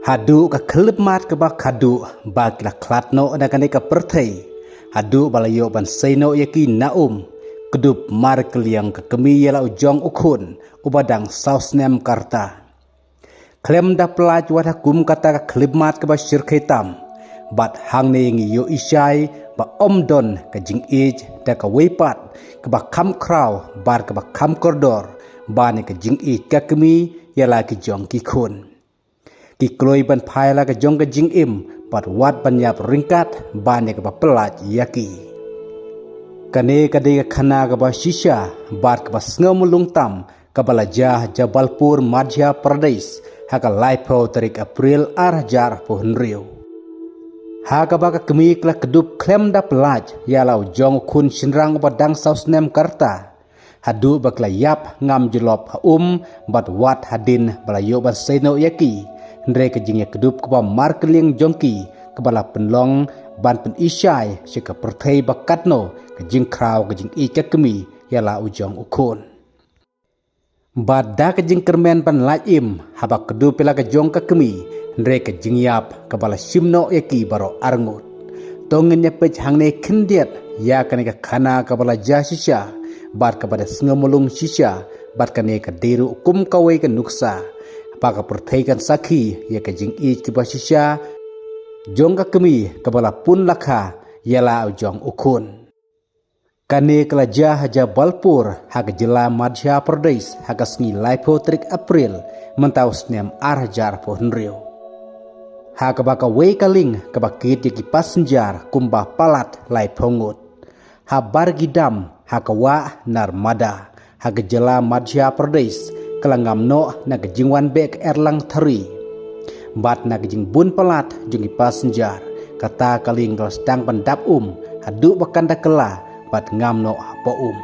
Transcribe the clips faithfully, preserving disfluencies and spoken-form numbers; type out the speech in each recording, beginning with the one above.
Haduh ka khyllipmat kaba khadduh ba ki la khlad noh na kane ka pyrthei, haduh ba la ïoh ban sei noh ïa ki na um, kdup markylliang ka kmie ïa la u jong u khun uba dang saw snem ka rta. Khlem da pyllait wat ha kum kata ka khyllipmat kaba shyrkhei tam, bad hangne ngi ïohi shai ba ym don ka jingïeit da kawei pat kaba kham khraw bad kaba kham kordor ban ïa ka jingïeit ka kmie ïa la ki jong ki khun. Ki kloi ban phai la ka jong ka jingim bad wat ban ïap ryngkat ban ïa kaba pyllait ïa ki. Kane ka dei ka khana kaba shisha bad kaba sngewmulung tam kaba la jia ha Jabalpur, Madhya Pradesh ha ka laiphew tarik April ar hajar arphew hynriew. Ha kaba ka kmie ka la kdup khlem da pyllait ïa la u jong u khun shynrang uba dang saw snem ka rta, haduh ba ki la ïap ngam jyllop ha um bad wat hadien ba la ïoh ban sei noh ïa ki. Hynrei ka jingïakdup kaba markylliang jong ki kaba la pynlong ban pyni shai sha ka pyrthei ba katno ka jingkhraw ka jingïeit ka kmie ïa la u jong u khun. Bad da ka jingkyrmen ban lait im haba kdup ïa la ka jong ka kmie, hynrei ka jingïap kaba la shim noh ïa ki baroh arngut. To ngin ïa peit hangne khyndiat ïa kane ka khana kaba la jia shisha bad kaba da sngewmulung shisha, bad kane ka dei ruh kum kawei ka nuksa ba ka pyrthei kan sakhi ïa ka jingïeit kaba shisha jong ka kmie kaba la pun lakha ïa la u jong u khun. Kane ka la jia ha Jabalpur ha ka jylla Madhya Pradesh ha ka sngi laiphew tarik April mynta u snem ar hajar arphew hynriew. Ha kaba kawei ka lieng kaba kit ïa ki passenger kumba palat laiphew ngut. Ha Bargidham ha ka wah Narmada ha ka jylla Madhya Pradesh ka la ngam noh na ka jingwan beh ka erlang thari. Bad na ka jingbun palat jong ki passenger, kata ka lieng ka la sdang ban dap um haduh ba kan da kylla bad ngam noh hapoh um.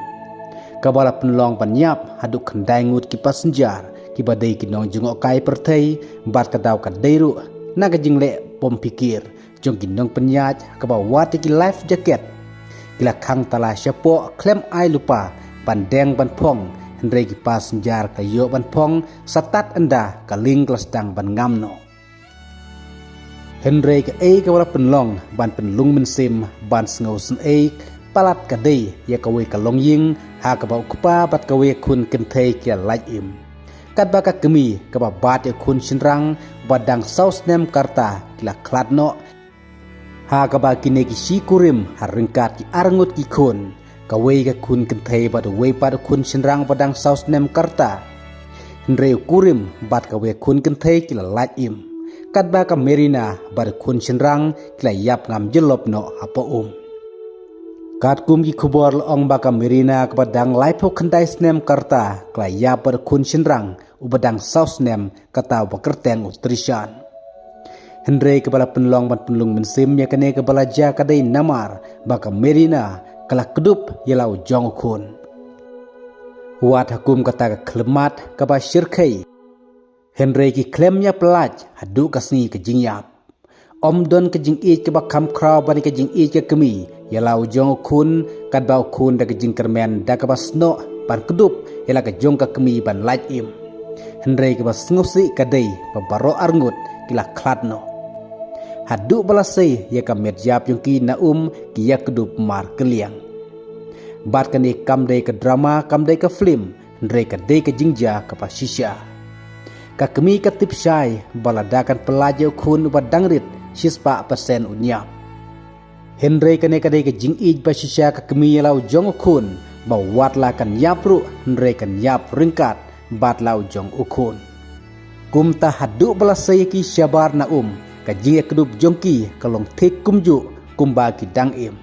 Kaba la pynlong ban ïap haduh khyndai ngut ki passenger kiba dei ki nongjngohkai pyrthei, bad ka daw ka dei ruh na ka jingleh bym phikir jong ki nongpynïaid kaba wad ïa ki life jacket. Ki la khang tala shapoh khlem ai lypa ban deng ban phong, hynrei ki passenger ka ïoh ban phong sa tad ynda ka lieng ka la sdang ban ngam noh. Hynrei kaei kaba la pynlong ban pynlung mynsiem ban sngewsynei palat ka dei ïa kawei ka longïing ha kaba u kpa bad kawei khun kynthei ki la lait im. Katba ka kmie kaba bat ïa u khun shynrang ba dang saw snem ka rta ki la khlad noh. Ha kaba kine ki shi kurim ha ryngkat ki arngut ki khun, kawei ka khun kynthei bad uwei pat u khun shynrang ba dang saw snem ka rta. Hynrei u kurim bad kawei khun kynthei ki la lait im. Katba ka Merina bad u khun shynrang ki la ïap ngam jyllop noh hapoh um. Katkum ki khubor la ong ba ka Merina kaba dang laiphew khyndai snem ka rta ka la ïap bad u khun shynrang uba dang saw snem, kata uba kyrteng u Trishan. Hynrei kaba la pynlong ban pynlung mynsiem ïa kane kaba la jia ka dei namar ba ka Merina ka la kdup ïa la u jong u khun. Wat ha kum kata ka khyllipmat kaba shyrkhei, hynrei ki khlem ïa pyllait haduh ka sngi ka jingïap. Ym don ka jingïeit kaba kham khraw ban ïa ka jingïeit ka kmie ïa la u jong u khun, katba u khun da ka jingkyrmen da kaba snoh ban kdup ïa la ka jong ka kmie ban lait im. Hynrei kaba sngewsih ka dei ba baroh arngut ki la khlad noh. Haduh ba la sei ïa ka met ïap jong ki na um, ki ïa kdup markylliang. Bad kane kam dei ka drama, kam dei ka film, hynrei ka dei ka jingjia kaba shisha. Ka kmie ka tip shai ba lada kan pyllait ïa u khun uba dang rit, shispah persen un ïap. Hynrei kane ka dei ka jingïeit ba shisha ka kmie ïa la u jong u khun, ba wat la kan ïap ruh hynrei kan ïap ryngkat bad la u jong u khun. Kumta haduh ba la sei ïa ki shabar na um, ka jingïakdup jong ki ka long thik kumjuh kumba ki dang im.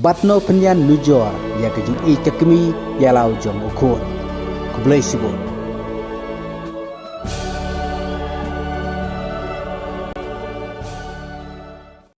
Bad no pynïan nujor ïa ka jingïeit ka kmie ïa la u jong u khun. Khublei shibun.